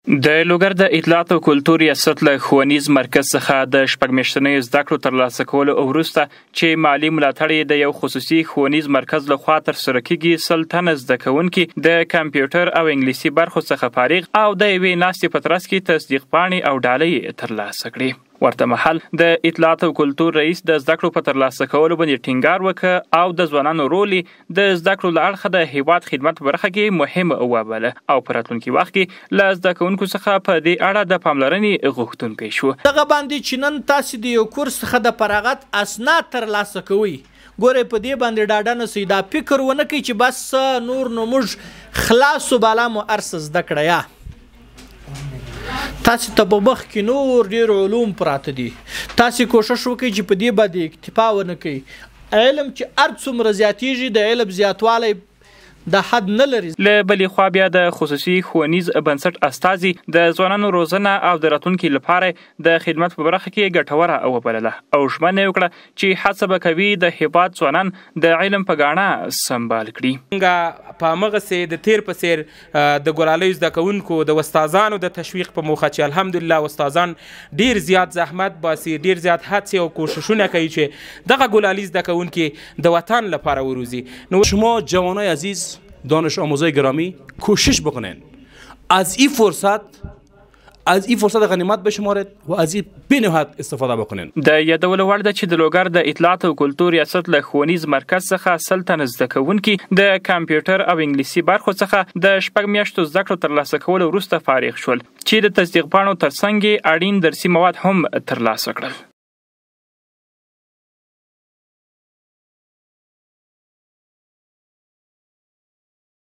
د لوګر د اطلاعات او کلتور ریاست له ښوونیز مرکز څخه د شپږ میاشتنیو زده کړو ترلاسه کولو وروسته چې مالي ملاتړ یې د یو خصوصي ښوونیز مرکز له خوا ترسره کیږي، 100 تنه زده کوونکي د کمپیوټر او انګلیسي برخو څخه فارغ او د یوې ناستې په ترڅ کې تصدیق پاڼې او ډالۍ ترلاسه کړې. ورته مهال د اطلاعات او کلتور رئیس د زده کړو په ترلاسه کولو باندې ټینګار وکړ او د ځوانانو رول یې د زده کړو له اړخه د هیواد خدمت په برخه کې مهم وباله او په راتلونکي وخت کې له زده کوونکو څخه په دې اړه د پاملرنې غوښتونکی شو. دغه باندې چې نن تاسې د یو کورس څخه د فراغت اسناد ترلاسه کوئ، ګورئ په دې باندې ډاډه نه سئ، دا فکر ونه کړئ چې بس نور نو موږ خلاص سو، بالا مو هر څه زده کړه. یا تاسې ته په مخ کې نور ډېر علوم پراته دي، تاسې کوښښ وکړئ چې په دې باندې اکتفا ونه کړئ. علم چې هر څومره زیاتیږي، د علم زیاتوالی د حد نه لري. له بلې خوا بیا د خصوصي ښوونیز بنسټ استازي د ځوانانو روزنه او د راتلونکي لپاره د خدمت په برخه کې ګټوره وبلله او ژمنه یې وکړه چې هڅه به کوي د هیواد ځوانان د علم په ګاڼه سمبال کړي. موږ په همغسې د تیر په څیر د ګلالیو زده کوونکو د استادانو د تشویق په موخه چې الحمدلله استادان ډیر زیات زحمت باسي، ډیر زیات هڅې او کوششونه کوي چې دغه ګلالي زده کوونکي د وطن لپاره وروزي. نو شما جوانای عزیز، دانش آموزای گرامی، کوشش بکنین از این فرصت غنیمت بشمارید و از این بینهایت استفاده بکنین. د یادولو وړ ده چې د لوګر د اطلاعات او کلتور ریاست له ښوونیز مرکز څخه 100 تنه زده کوونکي د کمپیوټر او انګلیسي برخو څخه د 6 میاشتو زده کړو ترلاسه کولو وروسته فارغ شول چې د تصدیق پاڼو ترڅنګ یې اړین درسي مواد هم ترلاسه کړل.